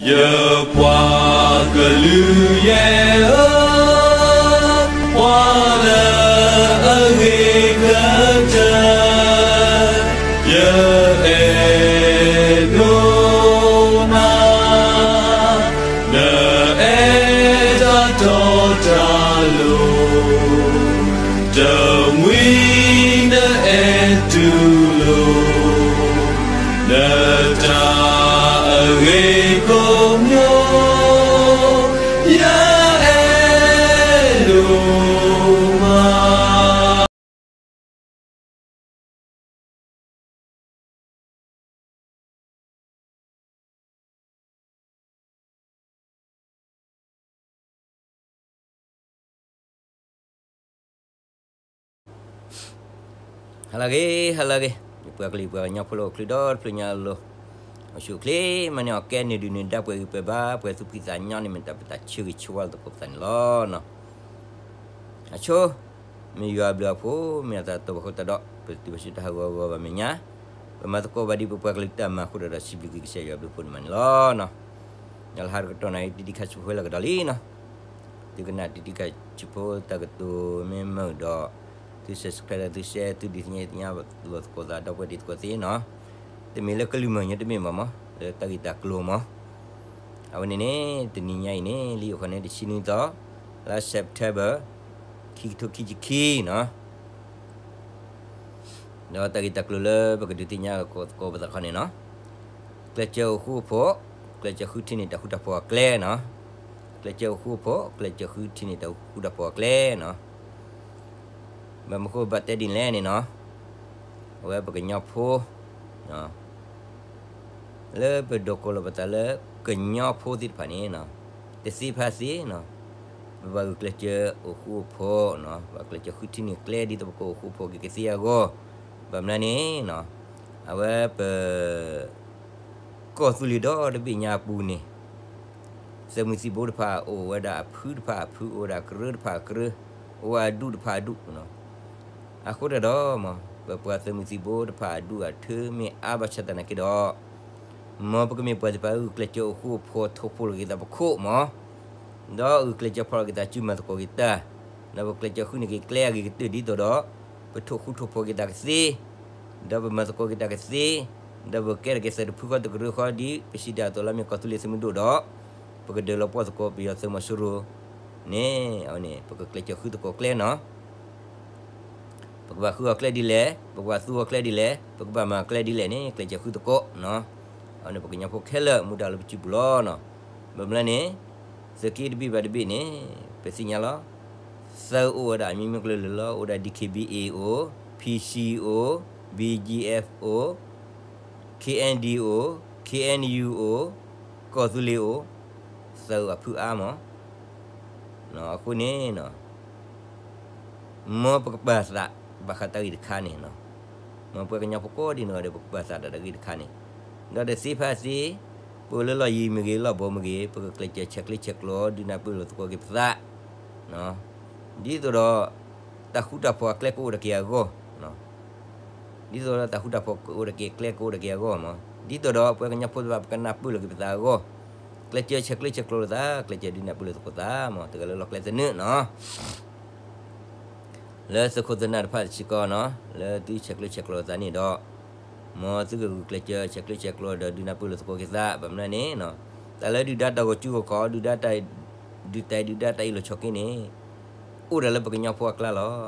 ယပှၤကလုာ်ယဲၢ်ဧၢ, ပှၤလၢအဂ့ၤကတၢၢ်, ယအဲၣ်ဒိးနၤ, နအဲၣ်တၢ်တီတၢ်လိၤ, တမှံၤနအဲၣ်တူၢ်လိာ် နတၢ်အဂ့ၤကိးမံၤ, ယအဲၣ်ဒိးမး. ဟါလၢအဂ့ၤ, ဟါလၢအဂ့ၤ, ယပှၤကလုာ်ပှၤကညီဖိလၢအိၣ်ချုးဒီတဖျၢၣ်ညါအလိၤ, အိၣ်ဆူၣ်အိၣ်ချ့, မၤန့ၢ်အီၣ်ကဲန့ၢ်ဒုးန့ၢ်ဒါပှဲၤဂံၢ်ပှဲၤဘါ, ပှဲၤသူၣ်ဖှံသးညီန့ၣ် မ့ၢ်တၢ်ပတၢ်ဆၢဂ့ၤဆၢဝါလၢသကိးပသးန့ၣ်လီၤ. အဆိ မ့ၢ်ယွၤအဘျုးအဖှိၣ်, မ့ၢ်အသးတၢ်ဘၣ်ဃိတၢ်ဒီး ပတုၤဘၣ်ဆူတၢ်ဟးဂီၤဂီၤဘၣ်မဲာ်ညါ, ပမၤသကိးဘၣ်ဒ်ပပှၤကလုာ်တၢ်မၤအဃိဒီး စံးဘျုးက့ၤကစၢ်ယွၤအဘျုးအဖှိၣ်န့ၣ်မးန့ၣ်လီၤ. ယွၤလၢဟးတကတီၢ်နၣ်ရံၣ် တံတံခါဆူဖိလၢကဒီးလံနီၤ, သုကနၣ်တံတံခါဆူဖိတၢ်ကတိၤမ့ၢ်မုာ်ဒီး, သု subscribe ဒီးသု share သုဒုးသ့ၣ်ညါလိာ်သကိးသးဒီပုၢ်ဝဲၢ်တံၤသကိးသ့နီၤ, တမ့ၢ်လၢကလုၢ်မုာ်ညါတမ့ၢ်ဘၣ်မး, လၢတၢ်ဂ့ၢ်တၢ်ကျိၤမး. အဝဲန့ၣ်န့ၣ် တနံၤညါအံၤန့ၣ် လံာ်အိၣ်ဃီန့ၣ် တဆံနွံသီ, လါ September ခံကထိခံဆံခံနီၤ. ဒီးတၢ်ဂ့ၢ်တၢ်ကျိၤလၢပကဒုးသ့ၣ်ညါလိာ်သကိးပသးခီန့ၣ်နီၤ, ကျဲးစၢးအိၣ်ဃူအိၣ်ဖိး, ကျဲးစၢးဃုထံၣ်န့ၢ်တၢ်ဃူတၢ်ဖိးအကျဲနီၤ, ကျဲးစၢးအိၣ်ဃူအိၣ်ဖိး, ကျဲးစၢးဃုထံၣ်န့ၢ်တၢ်ဃူတၢ်ဖိးအကျဲနီၤ. ဘၣ်မနုၤဃိဘၣ်တဲဒ်န့ၣ်လဲၣ်န့ၣ်နီၤ, အဝဲပကညီဖိ လၢပဒိးကိးလီၤပသးလၢကညီဖိသ့ၣ်တဖၣ်န့ၣ်, တသ့ဖါသ့နီၤ, ပဘၣ်ဂုာ်ကျဲးစၢးအိၣ်ဃူအိၣ်ဖိး, ဘၣ်ကျဲးစၢးဃုထံၣ်န့ၢ်ကျဲဒ်သိးပကအိၣ်ဃူအိၣ်ဖိးက့ၤကသ့အဂီၢ်, ဘၣ်မနုၤန့ၣ်, အဝဲပ ကီၢ်သူလ့ၤဒီတဘ့ၣ်ညါအပူၤန့ၣ်, သၢမုၢ်သံၣ်ဘိတဖၣ်အိၣ်ဝဲဒၣ်အဖုတဖၣ်အဖု, အိၣ်ဝဲဒၣ်အကြၢးတဖၣ်အကြၢး, အိၣ်ဝဲအဒူၣ်တဖၣ်အဒူၣ်, အဃိတၢ်ဒီး မ်ပပှၤသၢမုၢ်သံၣ်ဘိတဖၣ်အဒူၣ်အထၢမ့ၢ်အါဘၣ်ဆၣ်သနာ်က့ဒီး, မ်ပကမ့ၢ်ပှၤသ့ၣ်တဖၣ်ဂုာ်ကျဲးစၢးအိၣ်ဃူအိၣ်ဖိး ထိၣ်ဖိးလိာ်က့ၤသးပခိၣ်မး, ဒီးဂုာ်ကျဲးစၢးဖီၣ်လိာ်က့ၤသးစုမၤသကိးက့ၤတၢ်, ဒီးပကျဲးစၢးဃုန့ၢ်က့ၤကျဲအဂ့ၤကတၢၢ်ဒ်သိးဒီး, ပထိၣ်ဃူထိၣ်ဖိးက့ၤသးကသ့, ဒီးပမၤသကိးက့ၤတၢ်ကသ့, ဒီးပကဲထီၣ်က့ၤသးတဖုဃီတကရၢဃီဒ်ပစံးတၢ်အသိးလၢမ့ၢ်ကီၢ်သူလ့ၤသုးမုၢ်ဒိၣ်ဒီး, ပကဒၢးလီၤပှီၢ်သကိးပယီၤသုးမီၤစိရိၤန့ၣ်, အဝဲန့ၣ် ပကကျဲးစၢးဃုသကိးကျဲနီၤ. ပကဘၣ်ဃုအီၤကျဲဒ်လဲၣ်, ပကဘၣ်သူအီၤကျဲဒ်လဲၣ်, ပကဘၣ်မၤအီၤကျဲဒ်လဲၣ်န့ၣ် ကျဲးစၢးဃုသကိးနီၤ. အဝဲန့ၣ်ပကညီဖိခဲလၢာ်မူဒါလၢပစုပူၤလီၤနီၤ. ဘၣ်မနုၤလဲၣ်န့ၣ်, သုးက့တဘ့ၣ်ဘၣ်တဘ့ၣ်န့ၣ် ပသ့ၣ်ညါလီၤ. သးအိၣ်ဝဲဒၣ်အမံၤမံၤကလုာ်လၢာ်လီၤ, အိၣ်ဝဲဒၣ် DKBA အိၣ်, PC အိၣ်, BGF အိၣ်, KND အိၣ်, KNU အိၣ်, ကီၢ်သူလ့ၤအိၣ်, သးအိၣ်အဖုအါမး. အဃိန့ၣ် မ်ပကပာ်သးဘၣ်ဃးတၢ်ဂ့ၢ်တခါန့ၣ်, မ်ပှၤကညီဖိကိးဒ်န့ၣ်ဒီး ပကပာ်သးဒီးတၢ်ဂ့ၢ်တခါန့ၣ်, ဒီးတသ့ဖါသ့, ပအိၣ်လၢလီၢ်ယံၤမ့ၢ်ဂ့ၤ လီၢ်ဘီမ့ၢ်ဂ့ၤ ပကကျဲးစၢးဆဲးကျၢဆဲးကျိး ဒုးနၢ်ပၢၢ်လိာ်သကိးက့ၤပသး, ဒ်သိးဒီး တၢ်ဃူတၢ်ဖိးအကျဲကအိၣ်ဒီးက့ၤအဂီၢ် ဒ်သိးဒီးတၢ်ဃူတၢ်ဖိးကအိၣ်ဒီးက့ၤ ကျဲကအိၣ်ဒီးက့ၤအဂီၢ်မး, ဒ်သိးဒီးပှၤကညီဖိသ့ၣ်တဖၣ် ပကနၢ်ပၢၢ်လိာ်က့ၤပသးအဂီၢ်, ကျဲးစၢးဆဲးကျၢဆဲးကျိးလိာ်သး, ကျဲးစၢးဒုးနၢ်ပၢၢ်လိာ်သကိးသးမး, တဂၤလၢလီၢ်ကျဲသနၢၣ်နီၤ. လၢသုးခိၣ်သုးနၢ်တဖၣ်စ့ၢ်ကီးနီၤ, လၢသုဆဲးကျၢဆဲးကျိးလိာ်သးန့ၣ်ဒီး, မ်သုကဂုာ်ကျဲးစၢးဆဲးကျၢဆဲးကျိးဒီးဒုးနၢ်ပၢၢ်လိာ်သကိးက့ၤသး, ဘၣ်မနုၤန့ၣ်, တၢ်လၢဒုၣ်ဒါတၢ်ဂီၤစုဂီၤခီ, ဒုၣ်ဒါတၢ်ဒုးတၢ်အ့ၣ်လိာ်ဆိးက့န့ၣ် အိၣ်ဒၣ်လၢပကညီဖိအကျါလီၤ.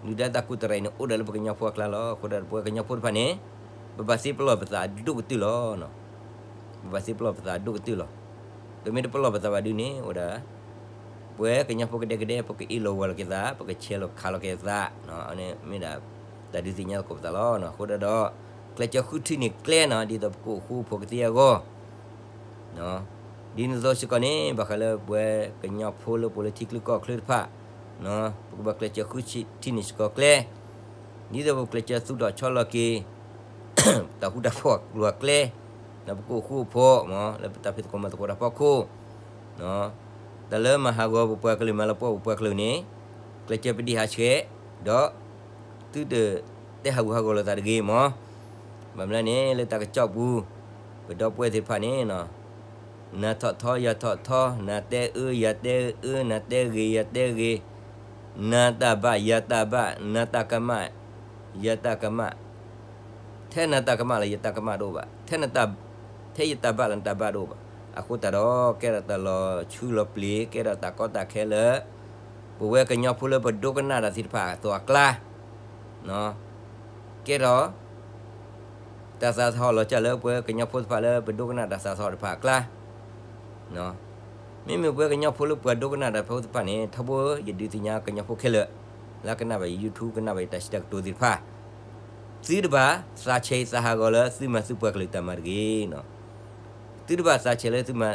ဒုၣ်ဒါတၢ်ကူၣ်တရံးန့ၣ် အိၣ်ဒၣ်လၢပကညီဖိအကျါလီၤ. အဃိဒီးပှၤကညီဖိတဖၣ်န့ၣ်, ပဘၣ်သ့ပလီၢ်ပသးအဒိၣ်ကတၢၢ်လီၤ. ပဘၣ်သ့ပလီၢ်ပသးအဒိၣ်ကတၢၢ်လီၤ. ပမ့ၢ်တပလီၢ်ပသးဘၣ်ဒုန့ၣ် အိၣ်ဒၣ် ပှၤကညီဖိကဒဲကဒဲ ပကအ့ၣ်လိာ်ဝီၤလိာ်က့ၤသး, ပကဆဲးလိာ်ခးလိာ်က့ၤသး, မ့ၢ်ဒၣ်တၢ်ဒုးသ့ၣ်ညါသကိးပသးလီၤ. အဃိဒီး ကျဲးစၢးဃုထံၣ်န့ၢ်ကျဲနီၤ, ဒ်သိးပကအိၣ်ဃူအိၣ်ဖိးကသ့အဂီၢ် ဒ်န့ၣ်အသိးစ့ၢ်ကီးန့ၣ် ဘၣ်ဃးလၢပှၤကညီဖိလၢပအိၣ်လၢထံချၢကီၢ်ချၢတဖၣ်, ပကဘၣ်ကျဲးစၢးဃုထံၣ်န့ၢ်စ့ၢ်ကီးကျဲ, ဒ်သိးပကကျဲးစၢးသူၣ်ထီၣ်ဆီလီၤက့ၤ တၢ်ဃူတၢ်ဖိးအကျိၤအကျဲ, ဒီးပကအိၣ်ဃူအိၣ်ဖိး လၢပတၢ်ဖံးသကိးမၤသကိးတၢ်ဖီခိၣ် တၢ်လၢမၤဟးဂီၤပပှၤကလုာ်မၤလီၤပှီၢ်ပပှၤကလုာ်န့ၣ်, ကျဲးစၢးပဒံးဟးဆှဲး, ဒီးသုတတဲဟးဂူာ်ဟးဂီၤလိာ်သးတဂ့ၤမး. ဘၣ်မနုၤလဲၣ်န့ၣ် လၢတၢ်ကစီၣ်ပူၤ, ပဒီပုၢ်ဝဲၢ်သ့ၣ်တဖၣ်န့ၣ် နၤထီၣ်ထီ ယၤထီၣ်ထီ, နၤတဲအၢ ယၤတဲအၢ, နၤတဲဂ့ၤ ယၤတဲဂ့ၤ, နၤတၢ်ဘၣ် ယၤတၢ်ဘၣ်, နၤတၢ်ကမၣ် ယၤတၢ်ကမၣ်, ထဲနၤတၢ်ကမၣ်လၢယတၢ်ကမၣ်တအိၣ်ဘၣ်, ထဲနတၢ်, ထဲယတၢ်ဘၣ်လၢနတၢ်ဘၣ်တအိၣ်ဘၣ်. အဃိသတးဒီး ကဲထီၣ်တၢ်လီၤဆူလီၤပျ့ၤ, ကဲထီၣ်တၢ်ကီတၢ်ခဲလၢ ပဝဲကညီဖိလၢပဒိကနၣ်တၢ်သ့ၣ်တဖၣ်အသိးအကျါ, ကဲထီၣ် တၢ်သးထီၣ်လီၤစၢ်လၢပဝဲကညီဖိသ့ၣ်တဖၣ်လၢ ပဒိကနၣ်တၢ်သးထီၣ်တဖၣ်အကျါ, မ့မ့ၢ်ပဝဲကညီဖိလၢပှၤဒိကနၣ်တၢ်ဖိသ့ၣ်တဖၣ်န့ၣ် ထီဘိယဒုးသ့ၣ်ညါကညီဖိခဲလၢာ် လၢကနၣ်ဘၣ်ယ YouTube ကနၣ်ဘၣ်ယတၢ်စံးတၢ်ကတိၤသ့ၣ်တဖၣ်, သုတဘၣ်သးဆဲးသးဟးဂီၤလၢသုမၤသုပှၤကလုာ်တၢ်မၤတဂ့ၤ. သုတဘၣ်သးဆဲးလၢသုမၤ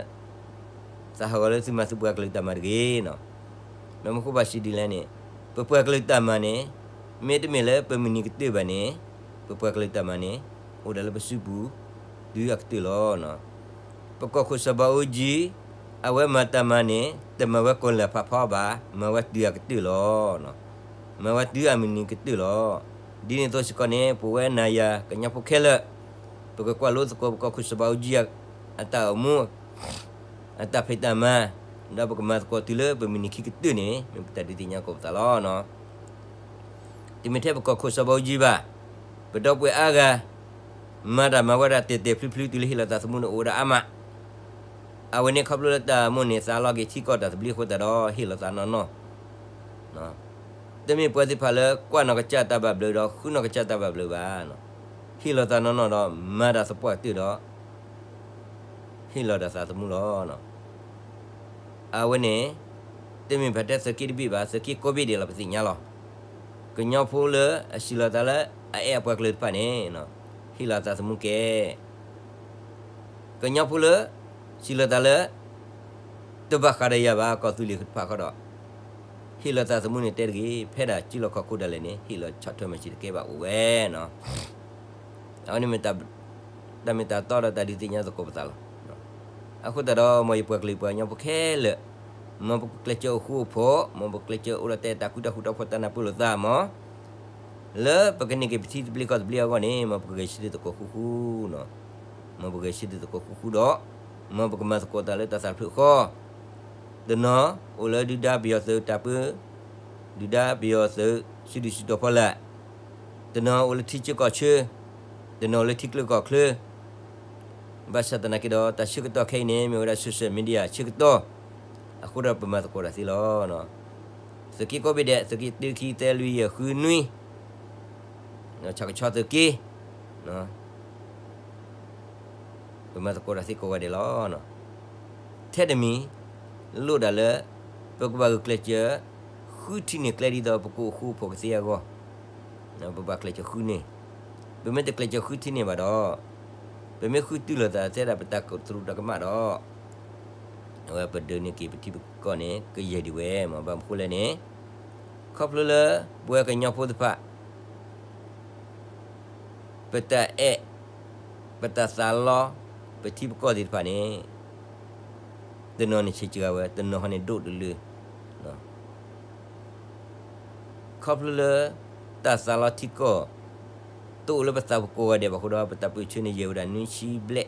သးဟးဂီၤလၢသုမၤသုပှၤကလုာ်တၢ်မၤတဂ့ၤ. ဘၣ်မနုၤဃိဘၣ်စံးဒ်လဲၣ်န့ၣ်, ပပှၤကလုာ်တၢ်မၤန့ၣ် မ့တမ့ၢ်လၢပမုၢ်နံၤကတၢၢ်ဘၣ်န့ၣ်, ပပှၤကလုာ်တၢ်မၤန့ၣ် အိၣ်ဒၣ်လၢပစုပူၤ တုၤအကတၢၢ်လီၤ. ပကီၢ်ခိၣ်စီၤဘးအူကၠံ အဝဲမၤတၢ်မၤန့ၣ် တမၤဝဲကီၢ်လၢာ်ဖးဖီဘၣ်, မၤဝဲတုၤအကတၢၢ်လီၤ. မၤဝဲတုၤအမုၢ်နံၤကတၢၢ်လီၤ. ဒ်န့ၣ်အသိးစ့ၢ်ကီးန့ၣ် ပဝဲနၤယၤကညီဖိခဲလၢာ် ပကကွၢ်လိသကိးပကီၢ်ခိၣ်စီၤဘးအူကၠံ အတၢ်အိၣ်မူ အတၢ်ဖံးတၢ်မၤ, ဒီးပကမၤသကိးတုၤလၢပမုၢ်နံၤခံကတၢၢ်န့ၣ် မ့ၢ်ပတၢ်ဒုးသ့ၣ်ညါသကိးပသးလီၤ. တမ့ၢ်ထဲပကီၢ်ခိၣ်စီၤဘးအူကၠံဘၣ်, ပဒီပုၢ်ဝဲၢ်အါဂၤ မၤတၢ်မၤဝဲဒၣ်တဲာ်တဲာ်ဖျုးဖျုးတုၤလၢဟ့ၣ်လီၤသးသမူန့ၣ်အိၣ်ဝဲဒၣ်အါမး, အဝဲန့ၣ်ခီဖျိလၢတၢ်မိၣ်န့ၢ်သးလီက့ၤထံကီၢ်တၢ်သဘျ့အဃိသတးဒီး ဟ့ၣ်လီၤသးနီၢ်နီၢ် တမ့ၢ်ပှၤသ့ၣ်တဖၣ်လၢကွၢ်နီၢ်ကစၢ်တၢ်ဘၣ်ဘျုးဒီးဃုနီၢ်ကစၢ်တၢ်ဘၣ်ဘျုးဘၣ်. ဟ့ၣ်လီၤသးနီၢ်နီၢ်ဒီး မၤတၢ်သပှၢ်ကတၢၢ်ဒီး ဟ့ၣ်လီၤတၢ်သးသမူလီၤ. အဝဲန့ၣ် တမ့ၢ်ဖဲထဲသုးက့တဘ့ၣ်ဘၣ်, သုးက့ကိးဘ့ၣ်ဒဲးလီၤ ပသ့ၣ်ညါလီၤ. ကညီဖိလၢအစံးလီၤသးလၢအအဲၣ်အပှၤကလုာ်တဖၣ်န့ၣ် ဟ့ၣ်လီၤသးသမူကဲ ကညီဖိလၢ စံးလီၤသးလၢ တဘၣ်ဃးဒီးယၤဘၣ် ကီၢ်သူလ့ၤတဖၣ်ဃီဒီး ဟ့ၣ်လီၤသးသမူန့ၣ်တဲတဂ့ၤ, ဖဲဒၣ်စုလီၢ်ခီၣ်ခိၣ်ဒၣ်လဲာ်န့ၣ် ဟ့ၣ်လီၤဆီၣ်ထွဲမၤစၢၤတကဲဘၣ်အိၣ်ဝဲနီၤ. အဝဲန့ၣ်မ့ၢ်တၢ်မ့ၢ်တၢ်တီဒီးတၢ်ဒုးသ့ၣ်ညါသကိးပသးလီၤ. အဃိသတးဒီး မ်ယပှၤကလုာ်ပှၤကညီဖိခဲလၢာ်, မ်ပကကျဲးစၢးအိၣ်ဃူအိၣ်ဖိး, မ်ပကကျဲးစၢးအိၣ်ဒီးတဲတၢ်ဃူတၢ်ဃူတၢ်ဖိးတၢ်နၢ်ပၢၢ်လိာ်သးမး လၢပကန့ၢ်က့ၤပထံသဘျ့ကီၢ်သဘျ့အဂီၢ်န့ၣ် မ်ပကဂဲၤဆၢထၢၣ်သကိးဃူဃူနီၤ. မ်ပဂဲၤဆၢထၢၣ်သကိးဃူဃူဒီး မ်ပကမၤသကိးတၢ်လၢတၢ်သးတဖျၢၣ်ဃီ, တနီၤအိၣ်လၢဒုၣ်ဒါပယီၤသုးတၢ်ပၢ, ဒုၣ်ဒါပယီၤသုး စုဒုၣ်စုတီၤဖီလာ်, တနီၤအိၣ်လၢထံဆၢကီၢ်ဆၢ, တနီၤအိၣ်လၢထံချၢကီၢ်ချၢ ဘၣ်ဆၣ်သနာ်က့ဒီး တၢ်ဆၢကတီၢ်ခဲအံၤန့ၣ် မ့ၢ်ဝဲဒၣ် social media ဆၢကတီၢ်, အဃိဒီးပမၤသကိးတၢ်သ့လီၤ. သုးက့ကိးဘ့ၣ်ဒဲး သုးက့တၢ ခံ သၢ လွံၢ် ယဲၢ် ဃု နွံ, ဆၣ်ကဆီသုးက့ ပမၤသကိးတၢ်သ့ကိးဂၤဒဲးလီၤ. ထဲတမံၤ လိၣ်ဒၣ်လၢ ပကဘၣ်ဂုာ်ကျဲးစၢး ဃုထံၣ်န့ၢ်ကျဲဒ်သိးပကအိၣ်ဃူအိၣ်ဖိးကသ့အဂီၢ်, ပဘၣ်ကျဲးစၢးဃုန့ၢ်, ပမ့ၢ်တကျဲးစၢးဃုထံၣ်န့ၢ်ဘၣ်ဒီး ပမ့ၢ်ဃုတုၤလိာ်သးထဲဒၣ်ပတၢ်သရူးတၢ်ကမၣ်ဒီး အဝဲပဒုးန့ၢ်က့ၤပထံပကီၢ်န့ၣ် ကယဲၢ်ဒံးဝဲမး. ဘၣ်မနုၤဃိလဲၣ်န့ၣ် ခီဖျိလၢပဝဲကညီဖိသ့ၣ်တဖၣ် ပတၢ်အဲၣ် ပတၢ်သးလီ ပထံပကီၢ်သ့ၣ်တဖၣ်န့ၣ် တနီၤန့ၣ်ဆံးစှၤဝဲ တနီၤဟီန့ၣ်ဒိၣ်တလၢ ခီဖျိလၢ တၢ်သးလီထံကီၢ် တအိၣ်လၢပသးပူၤကိးဂၤဒဲးဘၣ်အဃိဒီး ပတၢ်ပၢၢ်ဆၢန့ၣ်ယဲၢ်ဝဲဒၣ်နွံဆံဘျဲၣ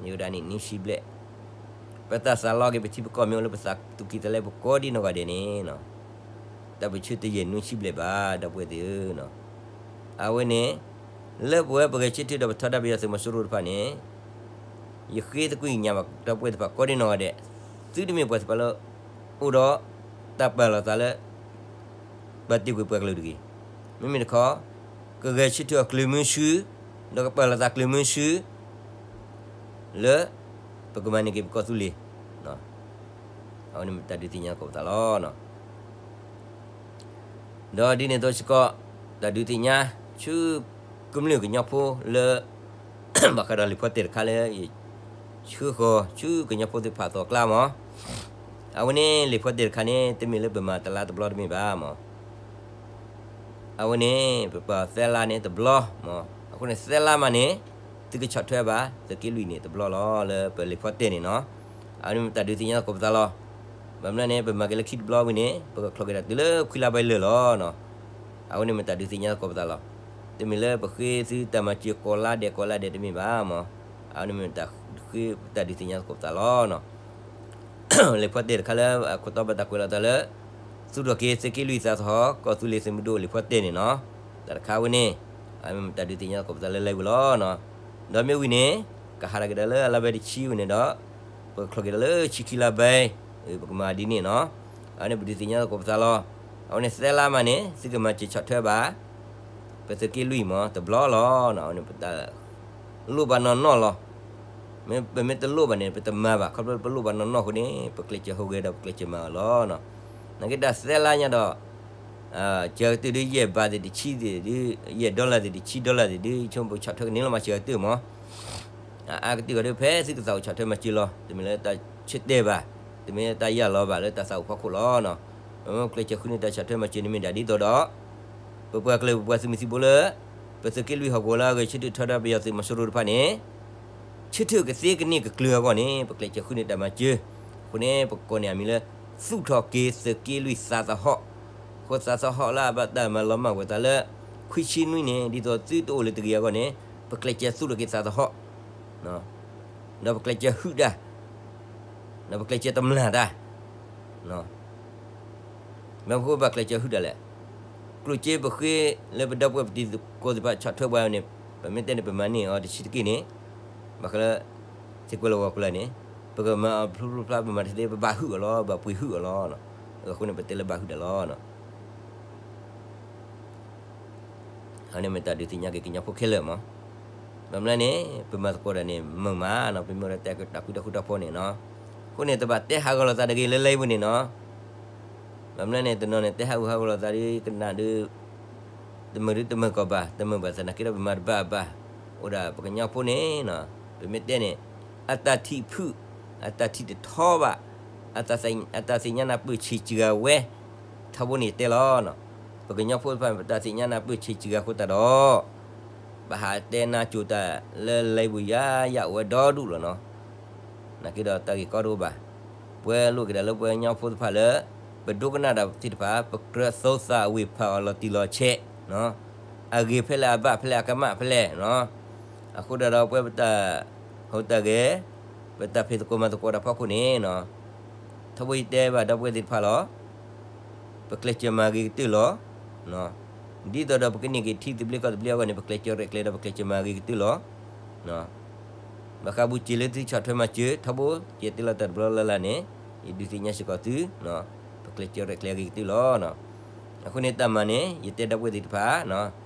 ်, ယဲၢ်ဝဲဒၣ်န့ၣ်နွံဆံဘျဲၣ်, ပတၢ်သးလီက့ၤပထံပကီၢ်မ့ၢ်အိၣ်လၢပသးသူၣ်ကံၢ်သးလဲပကိးဒံနီၢ်ဂၤဒဲးန့ၣ် တၢ်ပၢၢ်ဆၢတယဲၢ်နွံဆံဘျဲၣ်ဘၣ် ဒီပုၢ်ဝဲၢ်သ့ၣ်ဧၢ. အဝဲန့ၣ် လၢပဝဲပဂဲၤဆၢထၢၣ်ဒီးပထီဒါပယီၤသုးမီၤစိရိၤတဖၣ်န့ၣ် ယဃ့သကွံာ်ညါဘၣ်ဒီပုၢ်ဝဲၢ်သ့ၣ်တဖၣ်ကိးဒံနီၢ်ဂၤဒဲး, သုတမ့ၢ်ပှၤသ့ၣ်တဖၣ်လၢ အိၣ်ဒီးတၢ်ပာ်လီၤသးလၢ ပာ်တ့ၢ်ကွံာ်ပှၤကလုာ်တဂ့ၤ. မ့မ့ၢ်တခီ ကဂဲၤဆၢထၢၣ်အီၤကျၢၤမုဆူ ဒီးကပာ်လီၤသးကျၢၤမုဆူ လၢ ပကမၤန့ၢ်က့ၤပကီၢ်သူလ့ၤ အဝဲန့ၣ်မ့ၢ်တၢ်ဒုးသ့ၣ်ညါသကိးပသးလီၤ. ဒီးဒ်န့ၣ်အသိးစ့ၢ်ကီး တၢ်ဒုးသ့ၣ်ညါ ဆူကမျၢၢ်ကညီဖိလၢ ဘၣ်ဃးဒီးလံာ်ဖီတဲာ်တခါလၢ ယဆှၢဃီၤဆူကညီဖိသ့ၣ်တဖၣ်အသိးအကျါမး, အဝဲန့ၣ်လံာ်ဖီတဲာ်တခါန့ၣ် တမ့ၢ်လၢပမၤတလါတဘျီတမ့ၢ်ဘၣ်မး အဝဲန့ၣ် ပပာ်သၢလါန့ၣ်တဘျီမး, အဃိန့ၣ်သၢလါမးန့ၣ် သုကဆီၣ်ထွဲဘၣ် သုးက့လွံၢ်န့ၣ်တဘျီလီၤ လၢပလံာ်ဖီတဲာ်န့ၣ်နီၤ. အဝဲန့ၣ်မ့ၢ်တၢ်ဒုးသ့ၣ်ညါသကိးပသးလီၤ. ဘၣ်မနုၤန့ၣ် ပမၤက့ၤလၢခံတဘျီဝံၤန့ၣ် ပကချီးက့ၤဒၣ်တုၤလၢခွံလါဘၣ်လၢာ်လီၤ. အဝဲန့ၣ်မ့ၢ်တၢ်ဒုးသ့ၣ်ညါသကိးပသးလီၤ. တမ့ၢ်လၢပဃ့သုတၢ်မၤစၢၤကိးလါဒဲးကိးလါဒဲးတမ့ၢ်ဘၣ်မး, အဝဲန့ၣ်မ့ၢ်တၢ် ဃ့ပတၢ်ဒုးသ့ၣ်ညါသကိးပသးလီၤ. လံာ်ဖီတဲၣ်တခါလၢအခိၣ်တီဘၣ်တၢ်ကွဲးလီၤသးလၢ သူၣ်ထီၣ်က့ၤသုးက့လွံၢ်သးသဟီၣ် ကီၢ်သူလ့ၤသုးမုၢ်ဒိၣ်လံာ်ဖီတဲၣ်န့ၣ်နီၤ, တၢ်တခါဝဲန့ၣ် အမ့ၢ်တၢ်ဒုးသ့ၣ်ညါသကိးပသးလၢလံာ်ဝံၤလီၤ. ဒီးမ့ၢ်ဝံၤန့ၣ် ကဟးထီၣ်က့ၤဒီးလၢအလါဘဲတဆံဝံၤန့ၣ်ဒီး ပကချုးက့ၤဒီးလၢဆံခံလါဘဲ ပကမၤဒ်န့ၣ်နီၤ. အဝဲန့ၣ်ပဒုးသ့ၣ်ညါသကိးပသးလီၤ. အဝဲန့ၣ်သၢလါမးန့ၣ် သုကမၤစၢၤဆီၣ်ထွဲဘၣ် ပသုးက့လွံၢ်မး တဘျီလီၤ. အဝဲန့ၣ်ပတၢ်လိၣ်ဘၣ်နီၢ်နီၢ်လီၤ. မ့ၢ်ပမ့ၢ်တလိၣ်ဘၣ်န့ၣ် ပတမၤဘၣ်, ခီဖျိပလိၣ်ဘၣ်နီၢ်နီၢ်အဃိန့ၣ် ပကျဲးစၢးဟူးဂဲၤဒီးပကျဲးစၢးမၤအီၤလီၤ. နာ်က့တၢ်သၢလါညါဒီး စှၤကတၢၢ်ဒ်ယဲၢ်ဘးသ့ၣ်တဆံသ့ၣ်, ယဲၢ်ဒီလၣ်သ့ၣ် တဆံဒီလၣ်သ့ၣ်ဒ် ဆိပဆီၣ်ထွဲကန့ၢ်လီၤမၤစၢၤကတၢၢ်မး အါကတၢၢ်ဂီၤဒ်ဖဲသုကသးအိၣ်ဆီၣ်ထွဲမၤစၢၤလီၤ. တမ့ၢ်လၢတၢ်ဆၢတဲာ်ဘၣ်, တမ့ၢ်လၢတၢ်ယၢ်လီၤဘၣ်လၢတၢ်သးအိၣ်ဖီခိၣ်လီၤ. ပမ့ၢ်ကျဲးစၢးဃုန့ၢ်တၢ်ဆီၣ်ထွဲမၤစၢၤန့ၣ်မ့ၢ်ဒၣ်ဒ်သိးဒီး ပပှၤကလုာ်ပပှၤသုးမုၢ်သံၣ်ဘိလၢ ပသုးက့လွံၢ်ဟီၣ်ကဝီၤလၢအဂဲၤဆၢထၢၣ်ထီဒါပယီၤသုးမီၤစိရိၤတဖၣ်န့ၣ် ဆၢထၢၣ်ကသ့ကန့ၢ်ကကျၢၤအဂီၢ်န့ၣ် ပကျဲးစၢးဃုန့ၢ်တၢ်မၤစၢၤ. အဃိန့ၣ် ပကိးန့ၢ်အမံၤလၢ သူၣ်ထီၣ်က့ၤသုးက့လွံၢ်သးသဟီၣ်. အဃိသးသဟီၣ်လၢအဘၣ်တၢ်မၤလီၤမၢ်ကွံာ်သးလၢ ခွံဆံနွံန့ၣ် ဒ်သိးသုတအိၣ်လၢတဂ့ၤအဂီၢ်န့ၣ် ပကျဲးစၢးသူၣ်ထီၣ်က့ၤသးသဟီၣ် ဒီးပကျဲးစၢးဟုၣ်တၢ်, ဒီးပကျဲးစၢးတမျၢ်တၢ် မ့ၢ်ပဃိဘၣ်ကျဲးစၢးဟုၣ်တၢ်လဲၣ်. ကျိၣ်စ့ပဃ့လၢပဒီပုၢ်ဝဲၢ်ပတံၤသကိးသ့ၣ်တဖၣ်ဆီၣ်ထွဲပှၤန့ၣ် ပမ့ၢ်တဲန့ၣ် ပမၤန့ၢ်အီၤတဆံးတက့ၢ်န့ၣ် ဘၣ်ဃးလၢ သ့ၣ်ကွဲးလၢဂီၤကွဲးလၢန့ၣ် ပကမၤအီၤဖျိဖျိဖျါ ပမၤတသ့ ပဘၣ်ဟုၣ်အီၤလီၤ, ဘၣ်ပှ့ၤဟုၣ်အီၤလီၤ. အဃိန့ၣ် ပတဲလၢဘၣ်ဟုၣ်တၢ်လီၤ. အန့ၣ်မ့ၢ်တၢ်ဒုးသ့ၣ်ညါက့ၤကညီဖိခဲလၢာ်မး. ဘၣ်မနုၤလဲၣ်န့ၣ် ပမၤသကိးတၢ်န့ၣ် မုာ်မးနီၤ, ပမ့ၢ်ဝဲဒၣ်တဲတၢ်ဃူတၢ်ဖိးန့ၣ်နီၤ. အဃိန့ၣ် တဘၣ်တဲဟးဂီၤလိာ်သးတဂ့ၤလၢလံာ်ပူၤန့ၣ်နီၤ. ဘၣ်မနုၤလဲၣ်န့ၣ် တနီၤန့ၣ် တဲဟးဂူာ်ဟးဂီၤလိာ်သးဒ်ကနၣ်ဒ် တမုာ်ဒ်တမုာ်ကီၢ်ဘၣ်, တမုာ်ဘၣ်သနာ်က့ဒီးပမၤတဘၣ်ဘၣ်. အိၣ်ဒၣ်ပကညီဖိန့ၣ်နီၤ, ပမ့ၢ်တဲန့ၣ် အတၢ်ထံၣ်ဖုၣ်, အတၢ်ထံၣ်တထီဘၣ်, အတၢ်သ့ၣ်ညါနၢ်ပၢၢ်ဆံးစှၤဝဲ ထီဘိန့ၣ်တဲလီၤ. ပကညီဖိတဖၣ်န့ၣ် ပတၢ်သ့ၣ်ညါနၢ်ပၢၢ်ဆံးစှၤအဃိသတးဒီး ပဟးတဲနၢ်ကိၤတၢ်လၢလံာ်ပူၤယါယါအိၣ်ဝဲဒီဒူၣ်လီၤနီၤ. နာ်က့ဒီးတၢ်ဂ့ၢ်ကီတအိၣ်ဘၣ်. ပှၤလိၣ်က့ၤဒၣ်လၢပှၤကညီဖိတဖၣ်လၢ ပဒိကနၣ်တၢ်သ့ၣ်တဖၣ် ပကြၢးသိသးအဝ့ၢ်ဖးအီၤလီၤတံၢ်လီၤဆဲး, အဂ့ၤဖဲလဲၣ်အဘၣ်ဖဲလဲၣ်အကမၣ်ဖဲလဲၣ်နီၤ. အဃိဒီးပဝဲပတၢ်ဟူးတၢ်ဂဲၤ, ပတၢ်ဖံးသကိးမၤသကိးတၢ်ဖီခိၣ်န့ၣ်နီၤ, ထီဘိယတဲဘၣ်ဒီပုၢ်ဝဲၢ်သ့ၣ်တဖၣ်လီၤ. ပကျဲးစၢးမၤဂ့ၤကတၢၢ်လီၤ. ဒ်သိးဒီးပကန့ၢ်က့ၤထံသဘျ့ကီၢ်သဘျ့အဂီၢ်န့ၣ် ပကျဲးစၢးရဲၣ်ကျဲၤဒီးပကျဲးစၢးမၤဂ့ၤကတၢၢ်လီၤ. ဘၣ်ဃးဘူးစ့လၢသုဆီၣ်ထွဲမၤစၢၤ ထီဘိ ယတဲလီၤတၢ်တဘျီလၢ်လၢ်န့ၣ် ယဒုးသ့ၣ်ညါစ့ၢ်ကီးသု, ပကျဲးစၢးရဲၣ်ကျဲၤဂ့ၤကတၢၢ်လီၤ. အဃိန့ၣ်တၢ်မၤန့ၣ် ယတဲဒီပုၢ်ဝဲၢ်သ့ၣ်တဖၣ်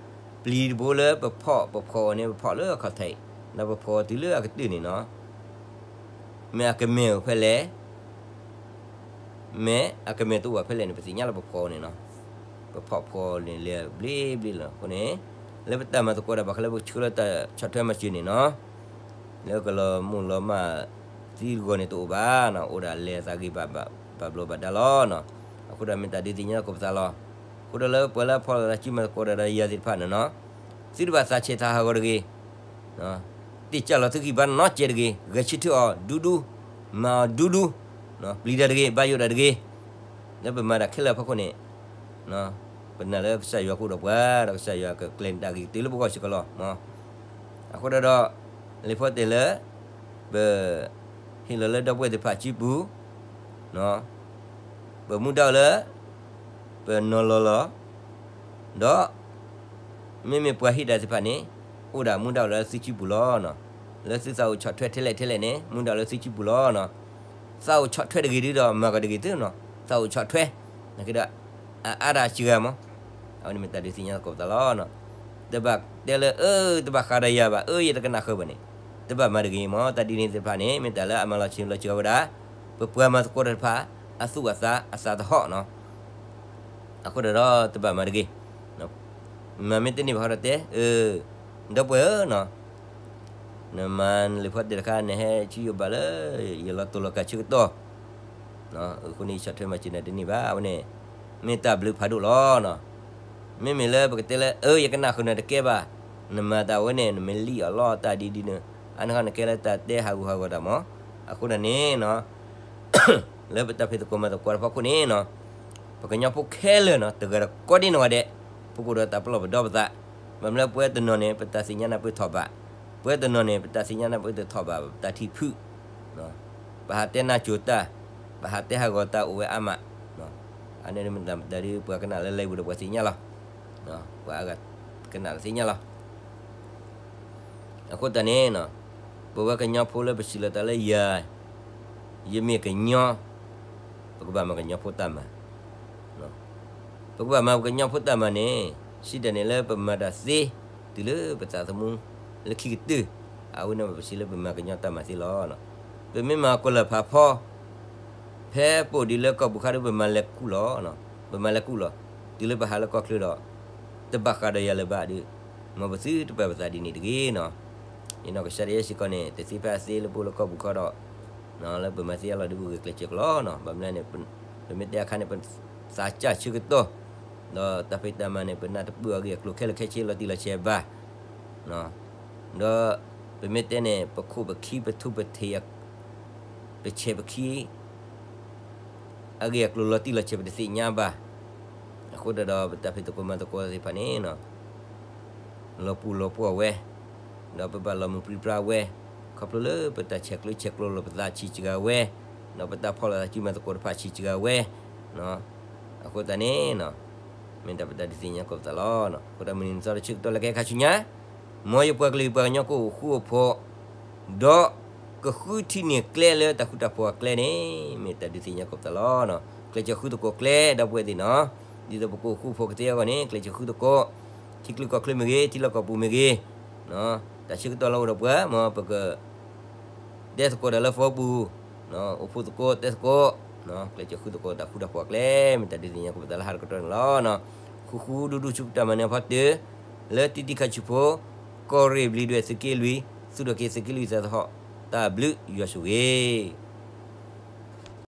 ပျံၤတဘိလၢပဖီၣ်ပဖီၣ်အီၤန့ၣ် ပဖီၣ်လၢအခီၣ်ထံး, ဒီးပဖီၣ်အီၤတုၤလၢအကတၢၢ်န့ၣ်နီၤ, မ့ၢ်အကမဲာ်အိၣ်ဖဲလဲၣ်, မ့ၢ်အကမဲာ်တအိၣ်ဘၣ်ဖဲလဲၣ်န့ၣ် ပသ့ၣ်ညါလၢပဖီၣ်အီၤန့ၣ်နီၤ, ပဖီၣ်ဖီၣ်အီၤန့ၣ်လဲၤဘျ့ဘျ့လီၤ. အဃိန့ၣ် လၢပတၢ်မၤသကိးတၢ်ဘၣ်ဃးလၢပဆှၢလၢတၢ်ဆီၣ်ထွဲမၤစၢၤန့ၣ်နီၤ လၢကလီၤမုၢ်လီၤမၢ်သံတဂီၤန့ၣ်တအိၣ်ဘၣ်နီၤ, အိၣ်ဒၣ်လဲၤသးဂ့ၤဘၣ်ဘျီးဘၣ်ဒါလီၤ. အဃိဒီးမ့ၢ်တၢ်ဒုးသ့ၣ်ညါသကိးပသးလီၤ. အဃိဒီးလၢပှၤလၢအဖီၣ်လိာ်သးစုမၤသကိးတၢ်ဒီးယၤသ့ၣ်တဖၣ်န့ၣ်နီၤ, သုတဘၣ်သးဆဲးသးဟးဂီၤတဂ့ၤ, တ့ၢ်ကၢ်လီၤသုဂံၢ်ဘါနီတစဲးတဂ့ၤ, ဂဲၤဆၢထၢၣ်အီၤဒူဒူ, မၤအီၤဒူဒူ, ပျံၤတၢ်တဂ့ၤ, ဘၣ်ယိၣ်တၢ်တဂ့ၤ. လၢပမၤတၢ်ခဲလၢာ်အဖီခိၣ်န့ၣ် ပနာ်လၢကစၢ်ယွၤကအိၣ်ဒီးပှၤ, ဒီးကစၢ်ယွၤကကျဲၤနတၢ်ဂ့ၤကတၢၢ်လၢပဂီၢ်စ့ၢ်ကီးလီၤ. အဃိဒီး လံာ်ဖီတဲၣ်လၢ ပ ဟ့ၣ်လီၤလၢဒီပုၢ်ဝဲၢ်သ့ၣ်တဖၣ်စုပူၤ, ပမူဒါအိၣ်လၢ ပနီၤလီၤလီၤ, ဒီး မ့မ့ၢ်ပှၤဟ့ၣ်တၢ်သ့ၣ်တဖၣ်န့ၣ် အိၣ်ဒၣ်မူဒါအိၣ်လၢသုစုပူၤလီၤ. လၢသုသးအိၣ်ဆီၣ်ထွဲထဲလဲၣ်ထဲလဲၣ်န့ၣ် မူဒါအိၣ်လၢသုစုပူၤလီၤ. သးအိၣ်ဆီၣ်ထွဲတဂ့ၤဒ်ဒီး မၤကီၢ်တဂ့ၤသုနီၤ, သးအိၣ်ဆီၣ်ထွဲ, နာ်က့ဒီး အအါတၢ်စှၤမး, အဝဲန့ၣ်မ့ၢ်တၢ်ဒုးသ့ၣ်ညါသကိးပသးလီၤ. တဘၣ်တဲလၢ အၢ တဘၣ်ဃးဒီးယၤဘၣ်, အၢ ယတကနၣ်ဃုာ်ဘၣ်န့ၣ် တဘၣ်မၤတဂ့ၤမး. တၢ်ဒ်န့ၣ်သ့ၣ်တဖၣ်န့ၣ် မ့ၢ်တၢ်လၢအမၤလီၤဆ့ၣ်လီၤစှၤဝဲဒၣ် ပပှၤမၤသကိးတၢ်တဖၣ် အသူၣ်အသး အသးသဟီၣ်နီၤ. အဃိဒီးတဘၣ်မၤတဂ့ၤ. မၤမ့ၢ်တန့ၢ်ဘၣ်ဃီဒီးတဲ အၢ ဒီပုၢ်ဝဲၢ်ဧၢနီၤ, နမၤနလံာ်ဖီတဲၣ်တခါ နဟဲဆူယအိၣ်ဘၣ်လၢ ယလီၤတိၢ်လီၤကၤဆၢကတီၢ်, အဃိန့ၣ် ယဆီၣ်ထွဲမၤစၢၤနၤတန့ၢ်ဘၣ်. အဝဲန့ၣ် မ့ၢ်တၢ်ဘျုးဖးဒိၣ်လီၤ. မ့မ့ၢ်လၢပကတဲလၢ အၢ ယကနၣ်ဃုာ်နၤတကဲဘၣ်, နမၤတၢ်ဝဲန့ၣ် နမ့ၢ်လံၣ်အီၤလီၤတၢ်ဒ်ဒ်န့ၣ် အါန့ၢ်ဃီနကဲလၢတၢ်တဲဟးဂူာ်ဟးဂီၤတၢ်မး. အဃိန့ၣ်န့ၣ် လၢပတၢ်ဖံးသကိးမၤသကိးတၢ်ဖီခိၣ်န့ၣ် ပကညီဖိခဲလၢာ်နီၤ တဂၤဒီးကိးဒံနီၢ်ဂၤဒဲး ပကအိၣ်ဒီးတၢ်ပလီၢ်ပဒီပသး, ဘၣ်မနုၤလၢပဝဲတနီၤန့ၣ် ပတၢ်သ့ၣ်ညါနၢ်ပၢၢ်ထီၣ်ဘး, ပဝဲတနီၤန့ၣ် ပတၢ်သ့ၣ်ညါန့ၣ် ပတထီၣ်ဘၣ် ပတၢ်ထံၣ်ဖုၣ်, ပဟးတဲနၢ်ကိၤတၢ်, ပဟးတဲဟးဂီၤတၢ်အိၣ်ဝဲအါမး, အန့ၣ်မ့ၢ်တၢ်ဒုး ပှၤကနၣ်လၢလၢပူၤဒီးပှၤသ့ၣ်ညါလီၤ. ပှၤကနၣ်သ့ၣ်ညါလီၤ. အဃိသတးန့ၣ်, ပဝဲကညီဖိလၢပစံးလီၤတၢ်လၢယၤ, ယမ့ၢ်ကညီ, ပကဘၣ်မၤကညီဖိတၢ်မၤ ပကဘၣ်မၤပကညီဖိတၢ်မၤန့ၣ်, စံးတၢ်န့ၣ်လၢပမၤတၢ်သ့, တုၤလၢပသးသမူလၢခံကတၢၢ်, အဝဲန့ၣ်ပစံးလၢပမၤကညီတၢ်မၤသ့လီၤ. ပမ့ၢ်မၤကီၢ်လၢာ်ဖးဖီ, ဖဲပအိၣ်ဒံးလၢကီၢ်ပူၤခါဒီး ပမၤလဲၤကူၣ်လီၤ, ပမၤလဲၤကူၣ်လီၤ, တုၤလၢပဟးလၢကီၢ်ချၢဒီး, တဘၣ်ဃးဒီးယၤလၢၤဘၣ်ဒီး, မ်ပသုတပာ်ပသးဒ်န့ၣ်တဂ့ၤနီၤ. ယနီၢ်ကစၢ်ဒၣ်ယဲစ့ၢ်ကီးန့ၣ် တသ့ဖဲအသ့လၢပအိၣ်လၢကီၢ်ပူၤခါဒီး, လၢပမၤသ့အလီၢ်ဒုးပဂ့ၤကျဲးစၢးကလီနီၤ. ဘၣ်မနုၤလဲၣ်န့ၣ်, ပမ့ၢ်တဲအခါန့ၣ် ပသးစၢ်ဆၢကတီၢ်, ဒီးတၢ်ဖံးတၢ်မၤန့ၣ် ပနၢ်တပၢၢ်အဂ့ၢ်အကျိၤခဲလၢာ်ခဲဆ့လီၤတံၢ်လီၤဆဲးဘၣ် ဒီးပမ့ၢ်တဲန့ၣ် ပခိၣ်ပခံ ပထူပထံး, ပဆဲးပခံ အဂ့ၢ်အကျိၤလီၤတံၢ်လီၤဆဲး ပတသ့ၣ်ညါဘၣ်. အဃိသတးဒီး ပတၢ်ဖံးသကိးမၤသကိးသ့ၣ်တဖၣ်န့ၣ် လီၤပူၤလီၤပှီၢ်ဝဲ, ဒီးပဘၣ်လီၤမုၢ်ပြံပြါဝဲ, ခီဖျိလၢပတၢ်ဆဲးကျိးဆဲးကျိးလိာ်ပသးဆံးစှၤဝဲ, ဒီးပတၢ်ဖီၣ်လိာ်သးစုမၤသကိးတဖၣ်ဆံးစှၤဝဲ, အဃိသတးန့ၣ် မ့ၢ်တၢ်ပတၢ်ဒုးသ့ၣ်ညါကိးပသးလီၤ. အဃိသတးမုၢ်နံၤမုၢ်သီတဆၢကတီၢ်လၢကဟဲခါဆူညါ, မ်ယပှၤကလုာ်ပှၤကညီကအိၣ်ဃူအိၣ်ဖိး, ဒီးကဃုထံၣ်န့ၢ်ကျဲလၢတၢ်ဃူတၢ်ဖိးအကျဲန့ၣ် မ့ၢ်တၢ်ဒုးသ့ၣ်ညါကိးပသးလီၤ. ကျဲးစၢးဃုသကိးကျဲ ဒီပုၢ်ဝဲၢ်သ့ၣ်နီၤ, ဒ်သိးပကအိၣ်ဃူအိၣ်ဖိးကသ့အဂီၢ်န့ၣ် ကျဲးစၢးဃုသကိး, ထံချၢကီၢ်ချၢမ့ၢ်ဂ့ၤ, ထံလီၢ်ကီၢ်ပူၤမ့ၢ်ဂ့ၤ, တၢ်ဆၢကတီၢ်လၢအိၣ်ဒီးပှၤ မ်ပက တဲသကိးတၢ်လၢ Facebook, အိၣ်ဖှိၣ်သကိး တဲသကိး, ကျဲးစၢးဃုသကိးတၢ်ဃူတၢ်ဖိးအကျဲ မ့ၢ်တၢ်ဒုးသ့ၣ်ညါကိးပသးလၢဟါတကတီၢ်န့ၣ်လီၤ. ဃူဃူဒူဒူဆူပတၢ်မၤနၢၤအဖီတၢၢ်, လၢတံတံခါဆူဖိ, ကီၢ်ရ့ၣ်ဘျံးဒွဲၣ်သုးက့လွံၢ်, သူၣ်ထီၣ်က့ၤသုးက့လွံၢ်သးသဟီၣ်, တၢ်ဘျုးယွၤဆိၣ်ဂ့ၤ